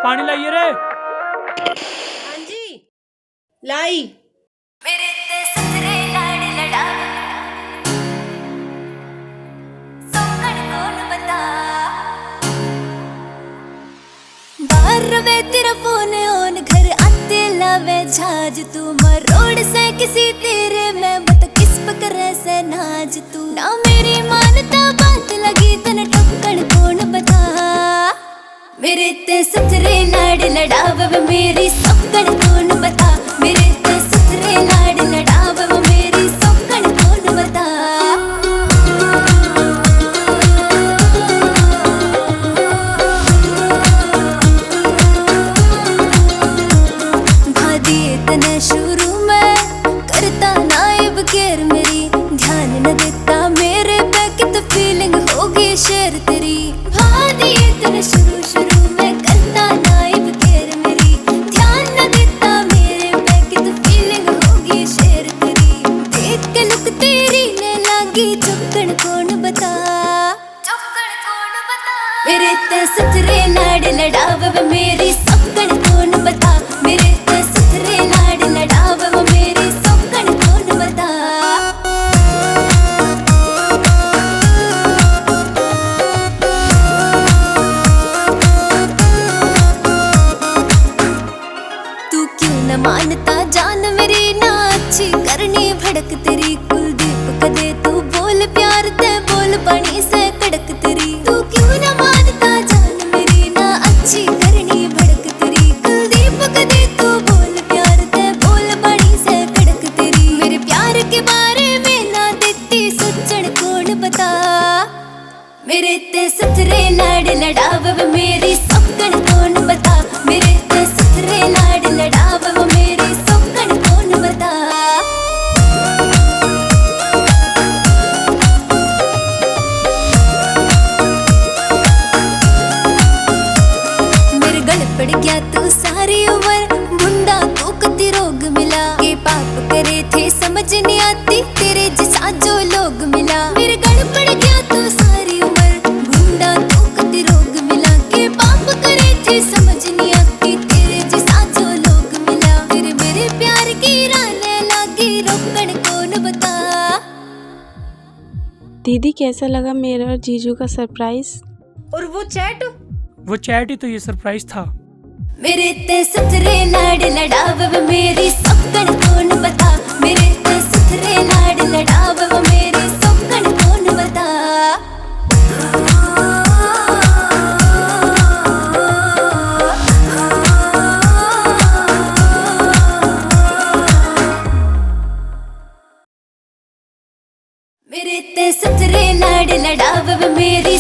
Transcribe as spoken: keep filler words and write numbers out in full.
पानी लाइए रे। हाँ जी, लाई। मेरे ते ससुरे लाड़ लड़ावे, सौकड़ कौन बता। बाहर रवे तेरा फोन ऑन, घर आते लावे झाज तू। मरोड़ से किसी तेरे में बत, किस पे करे से नाज तू। ना मेरी मानता बात, लगी तन ठोकण कौन बता। मेरे ते ससुरे लाड़ लड़ावे, मेरी सौकड़ कौन बता। मेरे ते ससुरे लाड़ लड़ावे, मेरी सौकड़ कौन बता। भादी तने शुरू में करता ना इब केर मेरी, ध्यान न देता मेरे पे, कित फीलिंग होगी शेर तेरी। भादी तने शुरू शुरू में करता ना इब केर मेरी, ध्यान न देता मेरे पे, कित फीलिंग होगी शेर तेरी। देख के लुक तेरी ने लागी चौकड़ कौन बता। मेरे ते ससुरे लाड़ लड़ावे, मेरी सौकड़ कौन बता। मेरे ते ससुरे लाड़ लड़ावे, मेरी सौकड़ कौन बता। तू क्यों न मानता जान मेरी, ना अच्छी करनी भड़क तेरी। कुलदीप कदे तू बोल प्यार ते, बोल बनी से कड़क तेरी। तू क्यों न मानता जान मेरी, ना अच्छी करनी भड़क तेरी। कुलदीप कदे तू बोल प्यार ते, बोल बनी से कड़क तेरी। मेरे प्यार के बारे में ना देती सोचण कौन बता। मेरे ते ससुरे लाड़ लड़ावे, मेरी सौकड़ कौन बता। मेरे ते ससुरे लाड़ लड़ावे, मेरी सौकड़ कौन बता। मेरे गल पड़ गया तू सारी उम्र, भुंडा तू कति रोग मिला। के पाप करे थे समझ नहीं आती, तेरे जैसा जो लोग मिला। मेरे गल पड़ गया तू सारी उम्र, भुंडा तू कति रोग मिला। के पाप करे थे समझ नहीं आती, तेरे जैसा जो लोग मिला। फिर मेरे प्यार की राह ने लागी रोकण कौन बता। दीदी, कैसा लगा मेरा और जीजू का सरप्राइज? और वो चैट? वो चैट ही तो ये सरप्राइज था। मेरे ते ससुरे लाड़ लड़ावे, मेरी सौकड़ कौन बता। मेरे ते ससुरे लाड़ लड़ावे, मेरी सौकड़ कौन बता। मेरे ते ससुरे लाड़ लड़ावे, मेरी